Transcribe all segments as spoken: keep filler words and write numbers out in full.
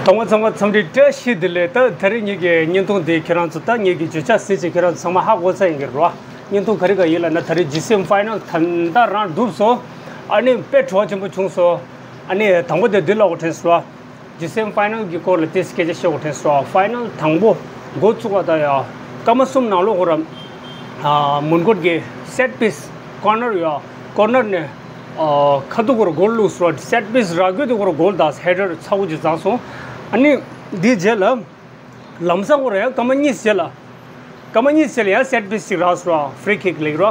ཚང་མ་ཚང་མ་འཚམས་འདྲི་བཀྲ་ཤིས་བདེ་ལེགས། ད་ད་རེས་ངེད་ཀྱི་བརྙན་ཐུང་འདི་ཁྱེད་རང་ཚོ་ད་ངེད་ཀྱི་བརྗོད་བྱ་ཟེར་ཅིག་ཁྱེད་རང་ཚོ་ཚང་མ་ཧ་གོ་ཚར་ཡིན་གྱི་རེད་བ། བརྙན་ཐུང་ག་རེ་ག་ཡིན་ལབ་ན་ད་རེས་ཇི་སི་ཨེམ་ཕའི་ནལ་ད་ལྟ་རང་གྲུབ་སོང་། ཨ་ནི་དཔེ་བྲོ་བ་ཆེན་པོ་བྱུང་སོང་། ཨ་ནི་དང་པོ་དེ་འདི་ལབ་དགོས་དྲན་སོང་བ། ཇི་སི་ཨེམ་ཕའི་ནལ་གྱི་སྐོར་ལ་ཏོག་ཙམ་སྐད་ཆ་བཤད་དགོས་དྲན་སོང་བ། ཕའི་ནལ་དང་པོ་འགོ་བཙུགས་པ་ད་ཡ་སྐར་མ་གསུམ་ནང་ལོགས་སྐོར་ར། མོན་གྷོ་གི་སེཊ་པིས་ཀོར་ནར་ཡ་ཀོར་ནར་ནས། ཨ། ཁ་ཐུག་སྐོར་གོལ་བླུགས་སོང་། སེཊ་པིས་རག་རྒྱུ་དེ་སྐོར་གོལ་དང་ཧེ་ཌར་ཚ་བོ་ཅིག་བརྫངས་སོང་། ཨ་ནི་འདིའི་རྗེས་ལ་ལམ་སང་སྐོར་ཡང་སྐར་མ་གཉིས་རྗེས་ལ། སྐར་མ་གཉིས་རྗེས་ལ་ཡང་སེཊ་པིས་ཅིག་རག་སོང་། ཕི་རི་ཁིག་ལེགས་རོ།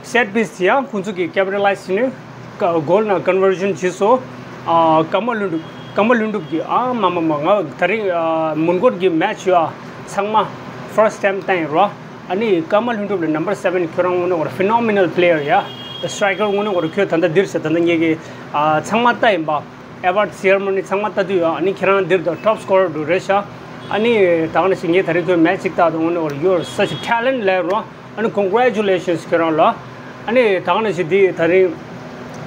སེཊ་པིས་དེ་ཡང་ཁོང་ཚོ་གིས་ཀེ་པི་ཊ་ལའི་ཛི་བྱས་ནས་ཀ་གོལ་ནང་ཀོན་ཝར་ཤན་བྱས་སོང་། ཨ། ཀརྨ་ལྷུན་གྲུབ། ཀརྨ་ལྷུན་གྲུབ་ཀྱིས། ཨ་མ་མ་མ། ང་ད་རིང་ཨ་མོན་གྷོ་གི་མེ་ཆི་ཡ་ཚང་མ་ཕར་སི་ཊི་ཊེམ་བཏང་ཡིན་རོ། ཨ་ནི་ཀརྨ་ལྷུན་གྲུབ་ལ་ནམ་བར་སེ་བེན་ཁྱོད་རང་དངོས་གནས་ཁོ་རང་ཕི་ནོ་མི་ནལ་པི་ལེ་ཡར་ཡ། སི་ཊ་རའི་ཀར་དངོས་གནས་ཁོ་རང་ཁྱོད་ད་ལྟ་འདིར་ཟེར་ད་ལྟ་ངེད་ཀྱིས་ཨ་ཚང་མ་ལྟ་ཡིན་པ། ཨེ་ཝར་ཌི་སེ་རི་མོ་ནི་ཚང་མ་ལྟ་དུས་ཡོད། ཨ་ནི་ཁྱེད་རང་འདིར་དང་ཊོབ་སི་ཀོ་རར་འདུག་རེད་ཤག་ཨ་ནི་ད་ག་ནང་བཞིན་ངས་ད་རིང་ཁྱོད་མེ་ཆི་ཅིག་བཏགས་དང་དངོས་གནས་ཁོ་རང་you're such a talent ལབ་རོ། ཨ་ནི་ཀོན་གྷ་རེ་ཅུ་ལེ་ཤན་སི་ཁྱོད་རང་ལ། ཨ་ནི་ད་ག་ནང་བཞིན་འདི་ད་རིང་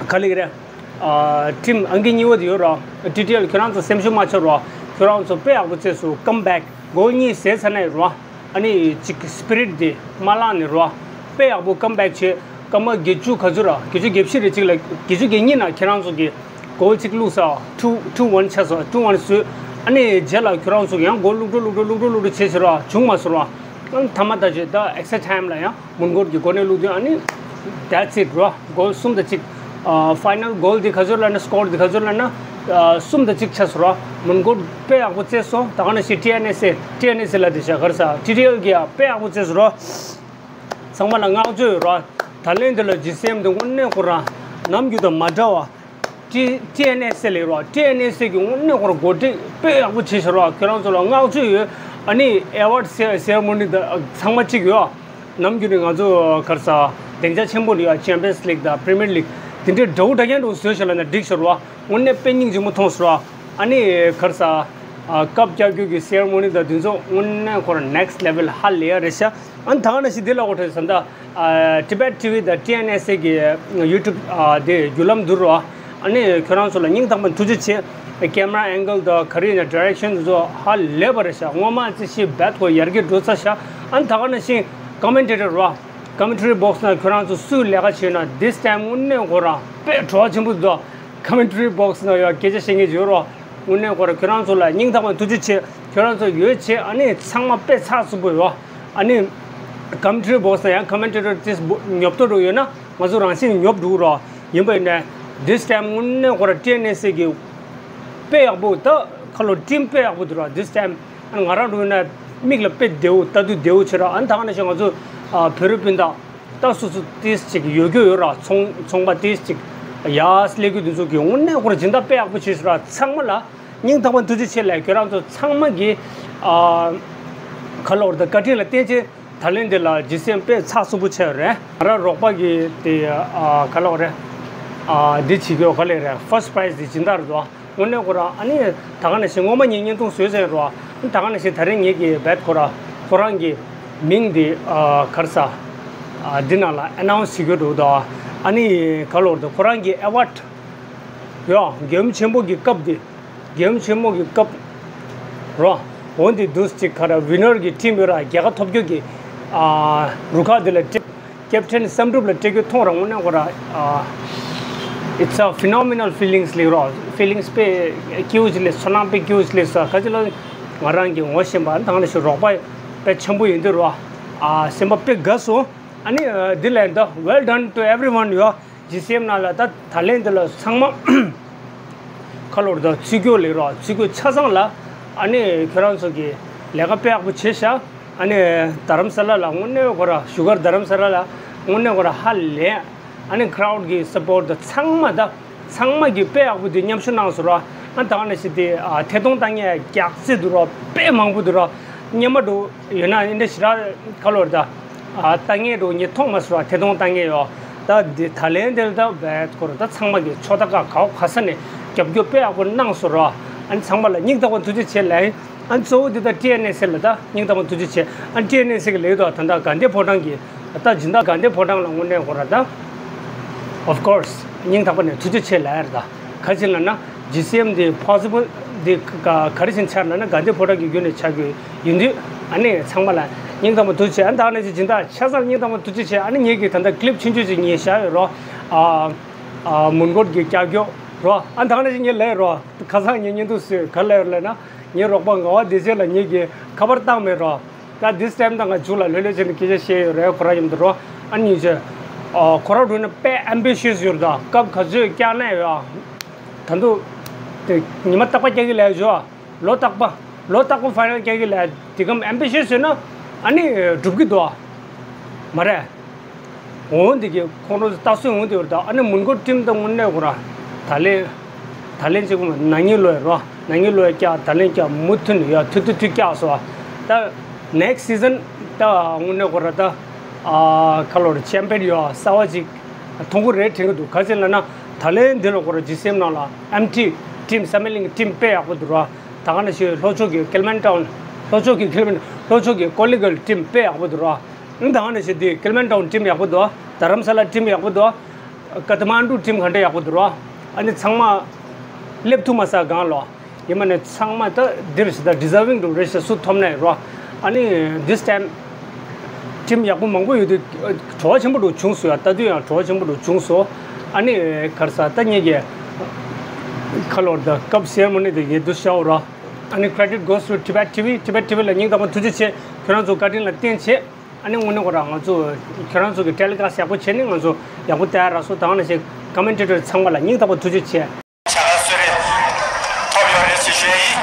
ག་ལེགས་རེད། ཨ། ཊིམ་ཨང་ཀི་གཉིས་པ་དེ་ཡོད་རོ། ཊི་ཊི་ཨེལ་ཁྱོད་རང་ཚོ་སེམས་ཤུགས་མ་ཆག་རོ། ཁྱོད་རང་ཚོ་དཔེ་ཡག་པོ་རྩེས་སོང་། ཀམ་བེག་གོལ་གཉིས་ཟས་ཚར་ནས་རོ། ཨ་ནི་ཅིག་སི་པི་རིཊ་དེ་མ་བརླག་ནས་རོ། དཔེ་ཡག་པོ་ཀམ་བེག་བྱས། སྐར་མ་བརྒྱད་ཅུ་ག་ཚོད་ར། བརྒྱད་ཅུ་གྱ་བཞི་རེད་ཅིག་ལ། བརྒྱད་ཅུ་གྱ་གཉིས་ནང་ཁྱེད་རང་ཚོ་གིས་གོལ་གཅིག་བླུགས་སོང་། ཊུ་ཊུ་ཝན་ཆགས་སོང་། ཊུ་ཝན་བཟོས། ཨ་ནི་རྗེས་ལ་ཁྱོད་རང་ཚོ་གིས་ཡང་གོལ་བླུགས་འགྲོ་བླུགས་འགྲོ་བླུགས་འགྲོ་བླུགས་འགྲོ་བྱས་ཟེར་རོ། བྱུང་མ་སོང་རོ། ཨ་ནི་མཐའ་མ་ད་ཆོས་ད་ཨེག་སི་ཊྲ་ཊའིམ་ལ་ཡང་མོན་གྷོ་གི་གོ་གནས་བླུགས་དུས། ཨ་ནི་that's it རོ། གོལ་གསུམ་དང་གཅིག་ཨ། ཕའི་ནལ་གོལ་འདི་ག་ཚོད་ལབ་ན། སི་ཀོར་འདི་ག་ཚོད་ལབ་ན། ཨ། གསུམ་དང་གཅིག་ཆགས་སོང་རོ། མོན་གྷོ་དཔེ་ཡག་པོ་རྩེས་སོང་། ད་ག་ནང་བཞིན་ཊི་ཨེན་ཨེས་ཨེ། ཊི་ཨེན་ཨེས་ཨེ་ལབ་དེ་བྱ་གར་ས། ཊི་ཊི་ཨེལ་གྱིས་ཡང་དཔེ་ཡག་པོ་རྩེས་སོང་རོ། ཚང་མ་ལ་བསྔགས་བརྗོད་ཡོད་རོ། ད་ལན་འདི་ལ་ཇི་སི་ཨེམ་དེ་དངོས་གནས་ཁོ་རང་ནམ་རྒྱུན་དང་མ་འདྲ་བ། ཊི་ཊི་ཨེན་ཨེས་ཨེ་ལབ་རོ། ཊི་ཨེན་ཨེས་ཨེ་གི་དངོས་གནས་ཁོ་རང་གོ་སྒྲིག་དཔེ་ཡག་པོ་བྱས་ཤག་རོ། ཁྱོད་རང་ཚོ་ལ་བསྔགས་བརྗོད་ཡོད། ཨ་ནི་ཨེ་ཝར་ཌི་སེ་སེ་རི་མོ་ནི་དང་ཚང་མ་གཅིག་ཡོད། ནམ་རྒྱུན་ནས་ང་ཚོ་གར་ས་སྡིངས་ཆ་ཆེན་པོ་ལ་ཡོད། ཆེམ་པིན་སི་ལིག་དང་པི་རི་མི་ཡར་ལིག་དེ་འདྲའི་འདྲ་བོ་འདྲ་མཁན་འདྲ་བོ་བཟོས་ཤག་ལབ་ན་འགྲིག་ཤག་རོ། དངོས་གནས་དཔེ་སྙིང་རྗེ་མོ་མཐོང་སོང་རོ། ཨ་ནི་གར་ས་ཨ་ཀབ་བཀྱག་རྒྱུ་གི་སེ་རི་མོ་ནི་དང་དེ་ཚོ་དངོས་གནས་ཁོ་རང་ནེག་སི་ཊི་ལེ་ཝལ་ཧ་ལས་ཡ་རེད་ཤག་ཨ་ནི་ད་ག་ནང་བཞིན་འདི་ལ་འོ་ཁྲེ་ས་འདི་ཨ་ཊི་བེཊ་ཊི་ཝི་དང་ཊི་ཨེན་ཨེས་ཨེ་གི་ཡུ་ཊུབ་ཨ་དེ་བརྒྱུད་ལམ་བསྡུར་རོ། ཨ་ནི་ཁྱོད་རང་ཚོ་ལ་སྙིང་ཐག་པ་ནས་ཐུགས་རྗེ་ཆེ། ཀེམ་ར་ཨེང་གལ་དང་ག་རེ་ཡིན་ན་ཌི་རེག་ཤན་དེ་ཚོ་ཧ་ལས་པ་རེད་ཤག་སྔོན་མ་ཙི་ཤི་བེད་ཁོ་ཡར་རྒྱས་འགྲོ་ཚར་ཤག་ཨ་ནི་ད་ག་ནང་བཞིན་ཀོ་མེན་ཊེ་ཊར་རོ། ཀོ་མེན་ཊ་རི་བོག་སི་ནང་ཁྱོད་རང་ཚོ་སུས་ལས་ཀ་བྱས་ན་this time དངོས་གནས་ཁོ་རང་དཔེ་བྲོ་བ་ཆེན་པོ་འདུག་ཀོ་མེན་ཊ་རི་བོག་སི་ནང་ཡོད། སྐད་ཆ་བཤད་མཁན་ཅིག་ཡོད་རོ། དངོས་གནས་ཁོ་རང་ཁྱོད་རང་ཚོ་ལ་སྙིང་ཐག་པ་ནས་ཐུགས་རྗེ་ཆེ། ཁྱོད་རང་ཚོ་ཡོད་བྱས་ཨ་ནི་ཚང་མ་དཔེ་ཚགས་ཚུད་པོ་ཡོད། ཨ་ནི་ཀོ་མེན་ཊ་རི་བོག་སི་ནང་ཡང་ཀོ་མེན་ཊེ་ཊར་ཏིས་ཉོབ་ཏོ་འགྲོ་ཡོད་ན་ང་ཚོ་རང་བཞིན་ཉོབ་འགྲོ་རོ། ཡིན་པ་ཡིན་ན་this time དངོས་གནས་ཁོ་རང་ཊི་ཨེན་ཨེས་ཨེ་གི་དཔེ་ཡག་པོ་ད་ཁ་ལོ་ཊིམ་དཔེ་ཡག་པོ་འདུག་ར། this time ཨ་ནི་ང་རང་འགྲོ་ཡོད་ན་མིག་ལ་དཔེ་བདེ་བོ་ལྟ་དུས་བདེ་བོ་བྱེད་ར། ཨ་ནི་ད་ག་ནང་བཞིན་ང་ཚོ་ཨ་བོད་རིགས་སྤུན་ཟླ་ད་སོ་སོ་ཏིས་ཅིག་ཡོད་རྒྱུ་ཡོད་ར། ཚོང་ཚོང་པ་ཏིས་ཅིག་ཡར་སླེབས་རྒྱུ་དེ་ཚོ་གི་དངོས་གནས་ཁོ་རང་སྦྱིན་བདག་དཔེ་ཡག་པོ་བྱས་སོང་ར། ཚང་མ་ལ་སྙིང་ཐག་པ་ཐུགས་རྗེ་ཆེ་ལབ། ཁྱོད་རང་ཚོ་ཚང་མ་གི་ཨ་ག་ལབ་དགོས་རེད། ད་བཀའ་དྲིན་ལ་བརྟེན་བྱས་ད་ལན་འདི་ལ་ཇི་སི་ཨེམ་དཔེ་ཚགས་ཚུད་པོ་བྱས་ཡོད་རེད། ང་རང་རོགས་པ་གི་དེ་ཨ་ག་ལབ་དགོས་རེད། ཨ་འདི་བྱེད་རྒྱུ་ག་ལབ་རེད། ཕར་སི་ཊི་པ་རའི་ཛི་དེ་སྦྱིན་བདག་རེད་དོ། དངོས་གནས་ཁོ་རང་ཨ་ནི་ད་ག་ནང་བཞིན་སྔོན་མ་ངས་བརྙན་ཐུང་བཟོས་ཟེར་རོ། ཨ་ནི་ད་ག་ནང་བཞིན་ད་རིང་ངེད་ཀྱི་བེད་ཁོ་ར་ཁོ་རང་གི་མིང་འདི་ཨ་ག་རེ་ཟ། ཨ་འདི་ནང་ལ་ཨ་ནའུན་སི་བྱེད་རྒྱུ་འདུག་དོ། ཨ་ནི་ག་ལབ་དགོས་རེད། ཁོ་རང་གི་ཨེ་ཝར་ཌི་ཡོ་རྒྱལ་ཡུམ་ཆེན་པོ་གི་ཀབ་འདི། རྒྱལ་ཡུམ་ཆེན་མོ་གི་ཀབ་རོ། འོ་འདི་འདུག་ཅིག་ག་ར་ཝི་ནར་གི་ཊིམ་ཡོད་ར། རྒྱལ་ཁ་ཐོབ་རྒྱུ་གི་ཨ་རུ་ཁག་འདི་ལ་སྤྲད། ཀེབ་ཊན་བསམ་གྲུབ་ལ་སྤྲད་རྒྱུ་མཐོང་ར། དངོས་གནས་ཁོ་ར་ཨ་it's a phenomenal feelings ལབ་རོ། ཕི་ལིང་སི་དཔེ་སྐྱིད་པོ་ཅིག་སླེབས་སོང་། བསོད་ནམས་དཔེ་སྐྱིད་པོ་ཅིག་སླེབས་སོང་། ག་ཅི་ལ་ང་རང་གི་ངོ་ཤེས་པ་དང་ལ་ཞིག་རོགས་པ་དཔེ་ཆེན་པོ་ཡིན་འདི་རོ། ཨ་སེམས་པ་དཔེ་དགའ་སོང་། ཨ་ནི་འདི་ལ་ད་well done to everyone ཡོ། ཇི་སི་ཨེམ་ནང་ལ་ད་ད་ལན་འདི་ལ་ཚང་མ་ཁ་ལོར་དང་ཚུད་རྒྱུ་ལེགས་རོགས། ཚུད་རྒྱུ་ཆ་ཚང་ལ་ཨ་ནི་ཁྱོད་རང་ཚོ་གི་ལས་ཀ་དཔེ་ཡག་པོ་བྱས་ཤག་ཨ་ནི་རྡ་རམ་ས་ལ་ལ་དངོས་གནས་ཁོ་ར་བཞུགས་སྒར་རྡ་རམ་ས་ལ་ལ་དངོས་གནས་ཁོ་ར་ཧ་ལས། ཨ་ནི་ཁ་རའུ་ཌི་གི་སི་པོར་ཊི་དང་ཚང་མ་ད་ཚང་མ་གི་དཔེ་ཡག་པོ་དེ་མཉམ་ཞུགས་གནང་སོང་ར། ཨ་ད་ག་ནང་བཞིན་དེ་ཨ་ཐད་གཏོང་བཏང་མཁན་རྒྱག་རྩེ་འདུག་ར། དཔེ་མང་པོ་འདུག་ར། སྔོན་མ་འདྲ་ཡོད་ན་འདི་འདྲ་ཞེ་དྲག་ཁ་ལོར་ད་ཨ་ལྟ་མཁན་འདྲ་ངས་མཐོང་མ་སོང་ར། ཐད་གཏོང་བཏང་མཁན་ཡོ། ད་འདི་ད་ལན་འདིར་ད་བེད་ཁོ་ར་ད་ཚང་མ་གི་ཕྱོགས་མཐའ་ཁག་ག་བ་ག་ས་ནས་རྒྱབ་སྐྱོར་དཔེ་ཡག་པོ་གནང་སོང་ར། ཨ་ནི་ཚང་མ་ལ་སྙིང་ཐག་པ་ཐུགས་རྗེ་ཆེ་ལབ། ཨ་ནི་གཙོ་བོ་འདི་ད་ཊི་ཨེན་ཨེས་ཨེ་ལ་ད་སྙིང་ཐག་པ་ཐུགས་རྗེ་ཆེ། ཨ་ནི་ཊི་ཨེན་ཨེས་ཨེ་གི་ལས་ད་ད་ད་དགའ་ལྡན་ཕོ་བྲང་གི་ད་སྦྱིན་བདག་དགའ་ལྡན་ཕོ་བྲང་ལ་དངོས་གནས་ཁོ་ར་ད་of course སྙིང་ཐག་པ་ནས་ཐུགས་རྗེ་ཆེ་ལབ་ཡ་རེད། ད་ག་ཅི་ལབ་ན་ཇི་སི་ཨེམ་འདི་possible འདི་ག་ག་རེ་བཞིན་ཆགས་ན་ན་གྷན་དྷི་ཕོ་ཊལ་གྱི་བརྒྱུད་ནས་ཆགས་རྒྱུ་ཡིན་དུས། ཨ་ནི་ཚང་མ་ལ་སྙིང་ཐག་པ་ཐུགས་རྗེ་ཆེ། ཨ་ནི་ད་ནས་ཅིག་སྦྱིན་བདག་ཆ་ཚང་སྙིང་ཐག་པ་ཐུགས་རྗེ་ཆེ། ཨ་ནི་ངེད་ཀྱིས་ད་ལྟ་ཀི་ལིབ་ཆུང་ཆུང་ཅིག་ངས་བཞག་ཡོད་རོ། ཨ་ཨ་མོན་གྷོ་གི་ཀྱག་ཀྱོག་རོ། ཨ་ད་ནས་ཅིག་ངས་ལབ་རོ། ཁ་སང་ངས་བརྙན་ཐུང་བཟོས་ག་ལབ་ལབ་ན། ངའི་རོགས་པ་ངག་དབང་བདེ་ཆེན་ལ་ངེད་ཀྱིས་ཁ་པར་བཏང་མེད་རོ། ད་this time ད་ང་མཇུག་ལ་ལྷོད་ལྷོད་བྱས་ནས་སྐད་ཆ་བཤད་ཡོད་རེད། ཁོ་རང་མཉམ་དུ་རོ། ཨ་ནི་ཅེ། ཨ་ཁོ་རང་རུ་ནི་དཔེ་ཨེམ་བི་ཤི་ཡས་ཡོད་རེད། ད་སྐབས་ག་ཚོད་བཀྱག་ན་ཡོད། ཨ་ད་དུང་དེ་ཉི་མ་རྟག་པ་བཀྱག་གི་ལབ་ཡོད། ལོ་རྟག་པ་ལོ་རྟག་པ་ཕའི་ནལ་བཀྱག་གི་ལབ། དེ་གམ་ཨེམ་བི་ཤི་ཡས་ཡོད་ན་ཨ་ནི་འགྲུབ་གི་འདུག་མ་རེད། འོང་འདི་གི་ཁོང་ཁྲོ་ལྟ་སྲོལ་འོང་དེ་བར་ད། ཨ་ནི་མོན་གྷོ་ཊིམ་ད་དངོས་གནས་ཁོ་ར་ད་ལན་ད་ལན་ཅིག་ན་ནིང་ལོ་ཡ་རོ། ན་ནིང་ལོ་ཡ་བཀྱག་ད་ལན་བཀྱག་མུ་མཐུད་ནས་ཡ་ཐུ་ཐུ་ཐུ་བཀྱག་སོ། ད་ནེག་སི་སི་ཛན་ད་དངོས་གནས་ཁོ་ར་ད་ཨ་ཁ་ལོ་ར་ཆེམ་པིན་ཡ་གསར་བ་ཅིག་མཐོང་གི་རེད་དྲན་གི་འདུག་ག་ཅི་ལབ་ན་ད་ལན་འདི་ལ་ཁོ་ར་ཇི་སི་ཨེམ་ནང་ལ་ཨེམ་ཊི་ཊིམ་སམ་མི་ལིང་ཊིམ་དཔེ་ཡག་པོ་འདུག་ར། ད་ག་ནང་བཞིན་ལྷོ་ཕྱོགས་ཀྱི་ཀེལ་མན་ཊའུན། ལྷོ་ཕྱོགས་ཀྱི་ཀེལ་མན། ལྷོ་ཕྱོགས་ཀྱི་ཀོ་ལི་གྷལ་ཊིམ་དཔེ་ཡག་པོ་འདུག་ར། ད་ག་ནང་བཞིན་དེ་ཀེལ་མན་ཊའུན་ཊིམ་ཡག་པོ་འདུག་དྷ་རམ་ས་ལ་ཊིམ་ཡག་པོ་འདུག་ཀ་ཐ་མན་ཌུ་ཊིམ་ག་འདྲ་ཡག་པོ་འདུག་ར། ཨ་ནི་ཚང་མ་སླེབས་ཐུབ་མ་སོང་གང་ལོ། ཡིན་མ་ནས་ཚང་མ་ད་འདིར་ཞིག་ད་ཌི་ཛར་ཝིང་འདུག་རེད་ཤག་སུ་ཐོབ་ན་ཡོད་ར། ཨ་ནི་this time ཊིམ་ཡག་པོ་མང་པོ་ཡོད་དུས་བྲོ་བ་ཆེན་པོ་འདུག་བྱུང་སོང་ཡ། ལྟ་དུས་ཡང་བྲོ་བ་ཆེན་པོ་འདུག་བྱུང་སོང་། ཨ་ནི་ག་རེ་ཟ་ད་ངེད་ཀྱི་ཁ་ལོར་ད་ཀབ་སེ་རི་མོ་ནི་དེ་ཡིན་དུས་ཤོག་ར། ཨ་ནི་credit goes to Tibet ཊི་ཝི། Tibet ཊི་ཝི་ལ་སྙིང་ཐག་པ་ཐུགས་རྗེ་ཆེ། ཁྱོད་རང་ཚོ་བཀའ་དྲིན་ལ་བརྟེན་བྱས། ཨ་ནི་དངོས་གནས་ཁོ་རང་ང་ཚོ་ཁྱོད་རང་ཚོ་གི་ཊེ་ལི་ཀ་སི་ཡག་པོ་བྱས་ནས་ང་ཚོ་ཡག་པོ་བལྟ་ཡ་རག་སོང་། ད་ག་ནང་བཞིན་ཀོ་མེན་ཊེ་ཊར་ཚང་མ་ལ་སྙིང་ཐག་པ་ཐུགས་རྗེ་ཆེ། བྱ་དགའ་གསོལ་རས་ཐོབ་ཡོད་རེད་ཅེས་ཞུ་ཡ་ཡིན།